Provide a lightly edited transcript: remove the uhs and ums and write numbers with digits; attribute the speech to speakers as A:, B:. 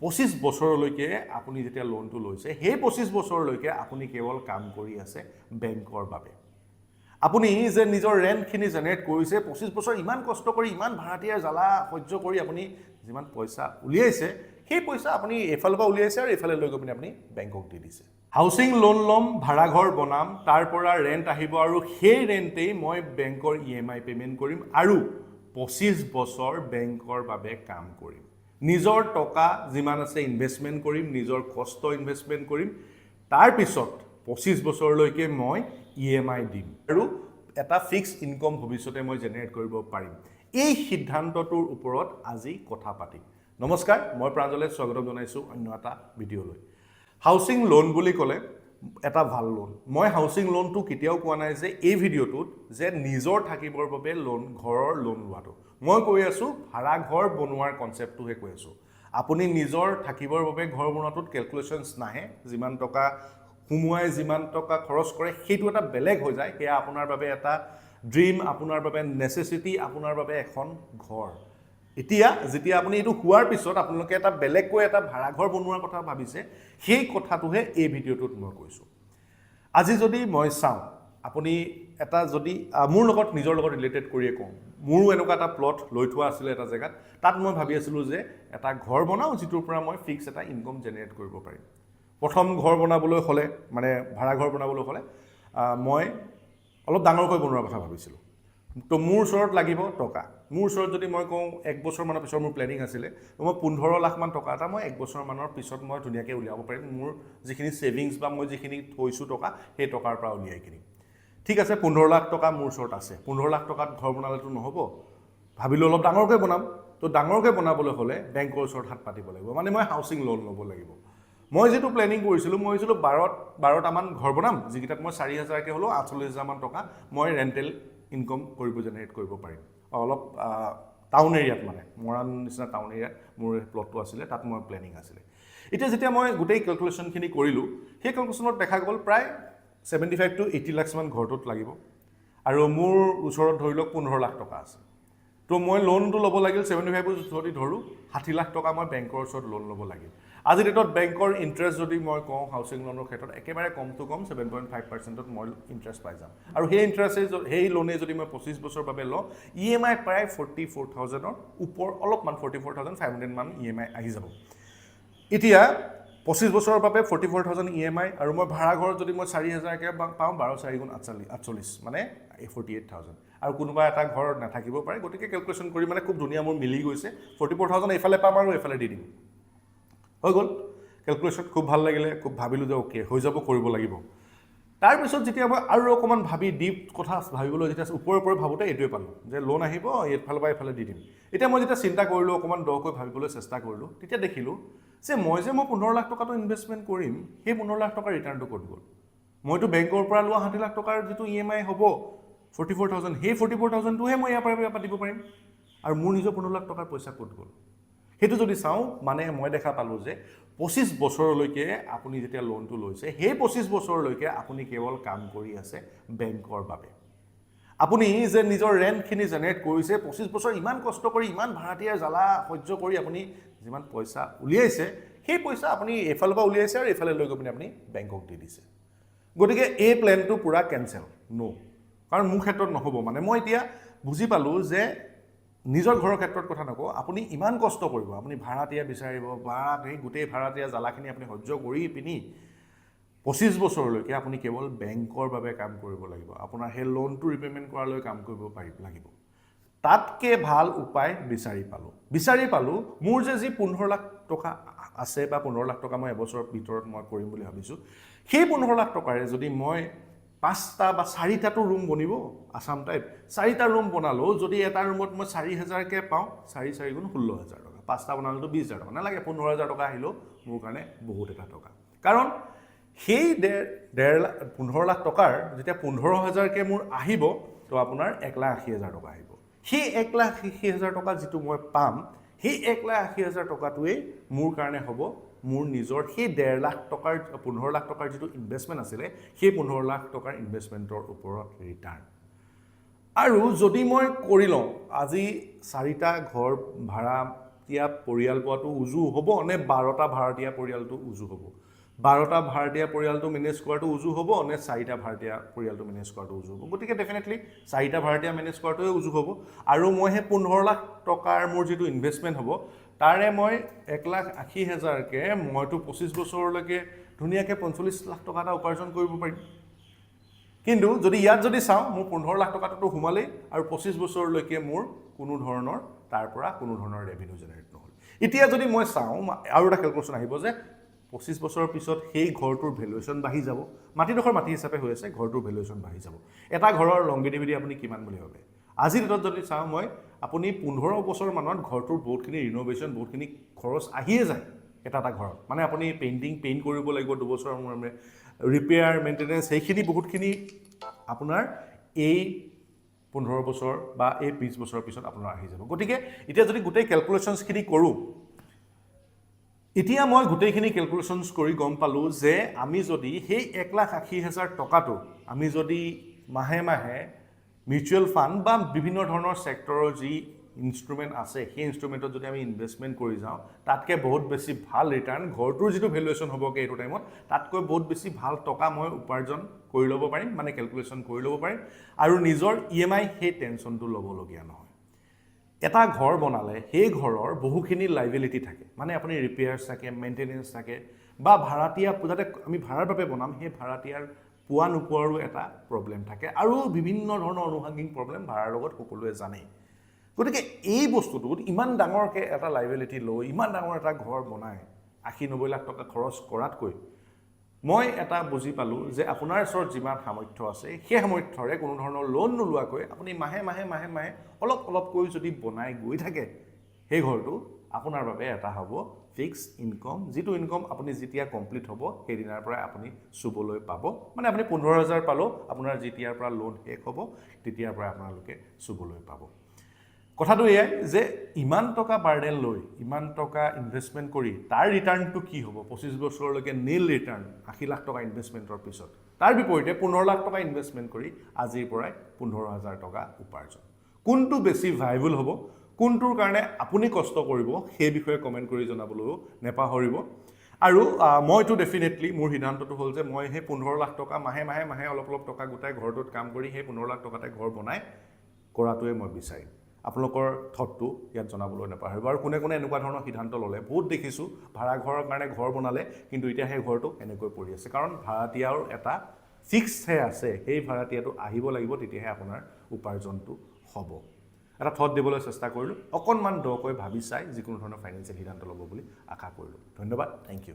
A: 25 বছৰলৈকে আপুনি যেতিয়া লোনটো লৈছে, সেই 25 বছৰলৈকে আপুনি কেৱল কাম কৰি আছে বেংকৰ বাবে। আপুনি যে নিজৰ ৰেণ্টখিনি জেনেৰেট কৰিছে, 25 বছৰ ইমান কষ্ট কৰি, ইমান ভাড়াতীয়াৰ জ্বালা সহ্য কৰি আপুনি যিমান পইচা উলিয়াইছে, সেই পইচা আপুনি এইফালৰ পৰা উলিয়াইছে আৰু এইফালে লৈ গৈ পিনে আপুনি বেংকক দি দিছে। হাউচিং লোন ল'ম, ভাড়াঘৰ বনাম, তাৰ পৰা ৰেণ্ট আহিব আৰু সেই ৰেণ্টেই মই বেংকৰ ইএমআই পে'মেণ্ট কৰিম আৰু 25 বছৰ বেংকৰ বাবে কাম কৰিম। নিজৰ টকা যিমান আছে ইনভেষ্টমেণ্ট কৰিম, নিজৰ কষ্ট ইনভেষ্টমেণ্ট কৰিম। তাৰপিছত 25 বছৰলৈকে মই ইএমআই দিম আৰু এটা ফিক্স ইনকম ভৱিষ্যতে মই জেনেৰেট কৰিব পাৰিম। এই সিদ্ধান্তটোৰ ওপৰত আজি কথা পাতিম। নমস্কাৰ, মই প্ৰাঞ্জলে স্বাগতম জনাইছোঁ অন্য এটা ভিডিঅ'লৈ। হাউচিং লোন বুলি ক'লে এটা ভাল লোন। মই হাউচিং লোনটো কেতিয়াও কোৱা নাই যে এই ভিডিঅ'টোত যে নিজৰ থাকিবৰ বাবে লোন, ঘৰৰ লোন লোৱাটো। মই কৈ আছোঁ, ভাড়াঘৰ বনোৱাৰ কনচেপ্টটোহে কৈ আছোঁ। আপুনি নিজৰ থাকিবৰ বাবে ঘৰ বনোৱাটোত কেলকুলেশ্যনছ নাহে। যিমান টকা সোমোৱাই যিমান টকা খৰচ কৰে, সেইটো এটা বেলেগ হৈ যায়। সেয়া আপোনাৰ বাবে এটা ড্ৰিম, আপোনাৰ বাবে নেচেচিটি, আপোনাৰ বাবে এখন ঘৰ। এতিয়া যেতিয়া আপুনি এইটো হোৱাৰ পিছত আপোনালোকে এটা বেলেগকৈ এটা ভাড়াঘৰ বনোৱাৰ কথা ভাবিছে, সেই কথাটোহে এই ভিডিঅ'টোত মই কৈছোঁ। আজি যদি মই চাওঁ, আপুনি এটা যদি মোৰ লগত, নিজৰ লগত ৰিলেটেড কৰিয়ে কওঁ, মোৰো এনেকুৱা এটা প্লট লৈ থোৱা আছিলে এটা জেগাত। তাত মই ভাবি আছিলোঁ যে এটা ঘৰ বনাওঁ, যিটোৰ পৰা মই ফিক্স এটা ইনকম জেনেৰেট কৰিব পাৰিম। প্ৰথম ঘৰ বনাবলৈ হ'লে, মানে ভাড়াঘৰ বনাবলৈ হ'লে মই অলপ ডাঙৰকৈ বনোৱাৰ কথা ভাবিছিলোঁ। তো মোৰ ওচৰত লাগিব টকা। মোৰ ওচৰত যদি মই কওঁ, এক বছৰমানৰ পিছৰ মোৰ প্লেনিং আছিলে, তো মই 15 লাখমান টকা এটা মই এক বছৰমানৰ পিছত মই ধুনীয়াকৈ উলিয়াব পাৰিম, মোৰ যিখিনি ছেভিংছ বা মই যিখিনি থৈছোঁ টকা, সেই টকাৰ পৰা উলিয়াই কিনি। ঠিক আছে, 15 লাখ টকা মোৰ ওচৰত আছে। 15 লাখ টকাত ঘৰ বনালেতো নহ'ব। ভাবিলোঁ অলপ ডাঙৰকৈ বনাম। তো ডাঙৰকৈ বনাবলৈ হ'লে বেংকৰ ওচৰত হাত পাতিব লাগিব, মানে মই হাউচিং লোন ল'ব লাগিব। মই যিটো প্লেনিং কৰিছিলোঁ, মই ভাবিছিলোঁ 12টামান ঘৰ বনাম, যিকেইটাত মই 4 হাজাৰকৈ হ'লেও 48 হাজাৰমান টকা মই ৰেণ্টেল ইনকম কৰিব, জেনেৰেট কৰিব পাৰিম। অলপ টাউন এৰিয়াত, মানে মৰাণ নিচিনা টাউন এৰিয়াত মোৰ প্লটটো আছিলে, তাত মই প্লেনিং আছিলে। এতিয়া যেতিয়া মই গোটেই কেলকুলেশ্যনখিনি কৰিলোঁ, সেই কেলকুলেশ্যনত দেখা গ'ল প্ৰায় 75 টু 80 লাখছমান ঘৰটোত লাগিব আৰু মোৰ ওচৰত ধৰি লওক 15 লাখ টকা আছে। তো মই লোনটো ল'ব লাগিল, 75 যদি ধৰোঁ, 60 লাখ টকা মই বেংকৰ ওচৰত লোন ল'ব লাগিল। আজিৰ ডেটত বেংকৰ ইণ্টাৰেষ্ট যদি মই কওঁ, হাউচিং লোনৰ ক্ষেত্ৰত একেবাৰে কমটো কম 7.5%ত মই ইণ্টাৰেষ্ট পাই যাম। আৰু সেই ইণ্টাৰেষ্টে, সেই লোনে যদি মই 25 বছৰৰ বাবে লওঁ, ইএমআই প্ৰায় 44,000ৰ ওপৰ অলপমান, 44,500 মান ইএমআই আহি যাব। এতিয়া 25 বছৰৰ বাবে 44,000 ইএমআই আৰু মই ভাড়াঘৰত যদি মই 4 হাজাৰকৈ পাওঁ, 12 চাৰি গুণ 48, মানে 48,000। আৰু কোনোবা এটা ঘৰ নাথাকিব পাৰে। গতিকে কেলকুলেশ্যন কৰি মানে খুব ধুনীয়া মোৰ মিলি গৈছে। 44,000 এইফালে পাম আৰু এইফালে দি দিম, হৈ গ'ল। কেলকুলেশ্যন খুব ভাল লাগিলে, খুব ভাবিলোঁ যে অ'কে, হৈ যাব, কৰিব লাগিব। তাৰপিছত যেতিয়া মই আৰু অকণমান ভাবি, ডিপ কথা ভাবিবলৈ যেতিয়া ওপৰে ওপৰে ভাবোঁতে এইটোৱে পালোঁ যে লোন আহিব, এইফালৰ পৰা এইফালে দি দিম। এতিয়া মই যেতিয়া চিন্তা কৰিলোঁ, অকণমান দকৈ ভাবিবলৈ চেষ্টা কৰিলোঁ, তেতিয়া দেখিলোঁ যে মই 15 লাখ টকাটো ইনভেষ্টমেণ্ট কৰিম, সেই 15 লাখ টকাৰ ৰিটাৰ্ণটো ক'ত গ'ল? মইতো বেংকৰ পৰা লোৱা 60 লাখ টকাৰ যিটো ইএমআই হ'ব 44,000, সেই 44,000টোহে মই ইয়াৰ পৰা দিব পাৰিম। আৰু মোৰ নিজৰ 15 লাখ টকাৰ পইচা ক'ত গ'ল? সেইটো যদি চাওঁ, মানে মই দেখা পালোঁ যে 25 বছৰলৈকে আপুনি যেতিয়া লোনটো লৈছে, সেই 25 বছৰলৈকে আপুনি কেৱল কাম কৰি আছে বেংকৰ বাবে। আপুনি যে নিজৰ ৰেণ্টখিনি জেনেৰেট কৰিছে, 25 বছৰ ইমান কষ্ট কৰি, ইমান ভাড়াতীয়াৰ জ্বালা সহ্য কৰি আপুনি যিমান পইচা উলিয়াইছে, সেই পইচা আপুনি এইফালৰ পৰা উলিয়াইছে আৰু এইফালে লৈ গৈ পিনে আপুনি বেংকক দি দিছে। গতিকে এই প্লেনটো পূৰা কেঞ্চেল, ন', কাৰণ মোৰ ক্ষেত্ৰত নহ'ব। মানে মই এতিয়া বুজি পালোঁ যে নিজৰ ঘৰৰ ক্ষেত্ৰত কথা নকওঁ, আপুনি ইমান কষ্ট কৰিব, আপুনি ভাড়াতীয়া বিচাৰিব বা সেই গোটেই ভাড়াতীয়া জ্বালাখিনি আপুনি সহ্য কৰি পিনি 25 বছৰলৈকে আপুনি কেৱল বেংকৰ বাবে কাম কৰিব লাগিব, আপোনাৰ সেই লোনটো ৰিপে'মেণ্ট কৰালৈ কাম কৰিব পাৰিব লাগিব। তাতকৈ ভাল উপায় বিচাৰি পালোঁ। বিচাৰি পালোঁ, মোৰ যে যি 15 লাখ টকা আছে বা 15 লাখ টকা মই এবছৰৰ ভিতৰত মই কৰিম বুলি ভাবিছোঁ, সেই 15 লাখ টকাৰে যদি মই পাঁচটা বা চাৰিটাটো ৰুম বনিব, আছাম টাইপ চাৰিটা ৰুম বনালেও যদি এটা ৰুমত মই 4 হাজাৰকৈ পাওঁ, চাৰি চাৰি গুণ 16 হাজাৰ টকা, পাঁচটা বনালেতো 20 হাজাৰ টকা নালাগে, 15 হাজাৰ টকা আহিলেও মোৰ কাৰণে বহুত এটা টকা। কাৰণ সেই ডেৰ ডেৰ লাখ 15 লাখ টকাৰ যেতিয়া 15 হাজাৰকৈ মোৰ আহিব, তো আপোনাৰ 1,80,000 টকা আহিব। সেই 1,80,000 টকা যিটো মই পাম, সেই 1,80,000 টকাটোৱেই মোৰ কাৰণে হ'ব মোৰ নিজৰ সেই 1.5 লাখ টকাৰ, 15 লাখ টকাৰ যিটো ইনভেষ্টমেণ্ট আছিলে, সেই 15 লাখ টকাৰ ইনভেষ্টমেণ্টৰ ওপৰত ৰিটাৰ্ণ। আৰু যদি মই কৰি লওঁ, আজি চাৰিটা ঘৰ ভাড়া ভাড়াতীয়া পৰিয়াল পোৱাটো উজু হ'ব নে 12টা ভাড়াতীয়া পৰিয়ালটো উজু হ'ব? 12টা ভাড়াতীয়া পৰিয়ালটো মেনেজ কৰাটো উজু হ'ব নে চাৰিটা ভাড়াতীয়া পৰিয়ালটো মেনেজ কৰাটো উজু হ'ব? গতিকে ডেফিনেটলি চাৰিটা ভাড়াতীয়া মেনেজ কৰাটোৱে উজু হ'ব। আৰু মই সেই 15 লাখ টকাৰ মোৰ যিটো ইনভেষ্টমেণ্ট হ'ব, তাৰে মই 1 লাখ 80 হাজাৰকৈ মইতো 25 বছৰলৈকে ধুনীয়াকৈ 45 লাখ টকা এটা উপাৰ্জন কৰিব পাৰিম। কিন্তু যদি ইয়াত যদি চাওঁ, মোৰ 15 লাখ টকাটোতো সোমালেই আৰু 25 বছৰলৈকে মোৰ কোনো ধৰণৰ তাৰ পৰা কোনো ধৰণৰ ৰেভিনিউ জেনেৰেট নহ'ল। এতিয়া যদি মই চাওঁ, আৰু এটা কেলকুলেশ্যন আহিব যে 25 বছৰৰ পিছত সেই ঘৰটোৰ ভেলুৱেশ্যন বাঢ়ি যাব। মাটিডোখৰ মাটি হিচাপে হৈ আছে, ঘৰটোৰ ভেলুৱেশ্যন বাঢ়ি যাব। এটা ঘৰৰ লংগেটিভিটি আপুনি কিমান বুলি ভাবে? আজিৰ ডেটত যদি চাওঁ মই, আপুনি 15 বছৰমানত ঘৰটোৰ বহুতখিনি ৰিন'ভেশ্যন, বহুতখিনি খৰচ আহিয়ে যায় এটা এটা ঘৰত। মানে আপুনি পেইণ্ট কৰিব লাগিব 2 বছৰৰ মূৰে মূৰে, ৰিপেয়াৰ, মেইনটেনেঞ্চ, সেইখিনি বহুতখিনি আপোনাৰ এই 15 বছৰ বা এই 20 বছৰৰ পিছত আপোনাৰ আহি যাব। গতিকে এতিয়া যদি গোটেই কেলকুলেশ্যনছখিনি কৰোঁ, এতিয়া মই গোটেইখিনি কেলকুলেশ্যনছ কৰি গম পালোঁ যে আমি যদি সেই 1 লাখ 80 হাজাৰ টকাটো আমি যদি মাহে মাহে মিউচুৱেল ফাণ্ড বা বিভিন্ন ধৰণৰ ছেক্টৰৰ যি ইনষ্ট্ৰুমেণ্ট আছে, সেই ইনষ্ট্ৰুমেণ্টত যদি আমি ইনভেষ্টমেণ্ট কৰি যাওঁ, তাতকৈ বহুত বেছি ভাল ৰিটাৰ্ণ, ঘৰটোৰ যিটো ভেলুৱেশ্যন হ'বগৈ এইটো টাইমত, তাতকৈ বহুত বেছি ভাল টকা মই উপাৰ্জন কৰি ল'ব পাৰিম, মানে কেলকুলেশ্যন কৰি ল'ব পাৰিম আৰু নিজৰ ইএমআই সেই টেনশ্যনটো ল'বলগীয়া নহয়। এটা ঘৰ বনালে সেই ঘৰৰ বহুখিনি লাইবিলিটি থাকে, মানে আপুনি ৰিপেয়াৰ্ছ থাকে, মেইনটেনেঞ্চ থাকে বা ভাড়াতীয়া, যাতে আমি ভাড়াৰ বাবে বনাম, সেই ভাড়াতীয়াৰ পোৱা নোপোৱাৰো এটা প্ৰব্লেম থাকে আৰু বিভিন্ন ধৰণৰ আনুষাংগিক প্ৰব্লেম ভাড়াৰ লগত সকলোৱে জানেই। গতিকে এই বস্তুটোত ইমান ডাঙৰকৈ এটা লাইবিলিটি লৈ ইমান ডাঙৰ এটা ঘৰ বনাই 80-90 লাখ টকা খৰচ কৰাতকৈ মই এটা বুজি পালোঁ যে আপোনাৰ ওচৰত যিমান সামৰ্থ্য আছে, সেই সামৰ্থ্যৰে কোনো ধৰণৰ লোন নোলোৱাকৈ আপুনি মাহে মাহে মাহে মাহে অলপ অলপকৈ যদি বনাই গৈ থাকে, সেই ঘৰটো আপোনাৰ বাবে এটা হ'ব ফিক্স ইনকম, যিটো ইনকম আপুনি যেতিয়া কমপ্লিট হ'ব, সেইদিনাৰ পৰাই আপুনি চুবলৈ পাব। মানে আপুনি 15 হাজাৰ পালেও আপোনাৰ যেতিয়াৰ পৰা লোন শেষ হ'ব, তেতিয়াৰ পৰাই আপোনালোকে চুবলৈ পাব। কথাটো এয়াই যে ইমান টকা বাৰ্ডেন লৈ, ইমান টকা ইনভেষ্টমেণ্ট কৰি তাৰ ৰিটাৰ্ণটো কি হ'ব? 25 বছৰলৈকে নীল ৰিটাৰ্ণ 80 লাখ টকা ইনভেষ্টমেণ্টৰ পিছত। তাৰ বিপৰীতে 15 লাখ টকা ইনভেষ্টমেণ্ট কৰি আজিৰ পৰাই 15 হাজাৰ টকা উপাৰ্জন, কোনটো বেছি ভাইবল হ'ব, কোনটোৰ কাৰণে আপুনি কষ্ট কৰিব, সেই বিষয়ে কমেণ্ট কৰি জনাবলৈও নেপাহৰিব। আৰু মইতো ডেফিনেটলি মোৰ সিদ্ধান্তটো হ'ল যে মই সেই 15 লাখ টকা মাহে মাহে মাহে অলপ অলপ টকা গোটাই ঘৰটোত কাম কৰি সেই 15 লাখ টকাতে ঘৰ বনাই কৰাটোৱে মই বিচাৰিম। আপোনালোকৰ থটটো ইয়াত জনাবলৈ নাপাহৰিব। আৰু কোনে কোনে এনেকুৱা ধৰণৰ সিদ্ধান্ত ল'লে? বহুত দেখিছোঁ, ভাড়া ঘৰৰ কাৰণে ঘৰ বনালে, কিন্তু এতিয়া সেই ঘৰটো এনেকৈ পৰি আছে, কাৰণ ভাড়াতীয়াৰ এটা ফিক্সহে আছে। সেই ভাড়াতীয়াটো আহিব লাগিব, তেতিয়াহে আপোনাৰ উপাৰ্জনটো হ'ব। এটা থট দিবলৈ চেষ্টা কৰিলোঁ। অকণমান দকৈ ভাবি চাই যিকোনো ধৰণৰ ফাইনেন্সিয়েল সিদ্ধান্ত ল'ব বুলি আশা কৰিলোঁ। ধন্যবাদ, thank U.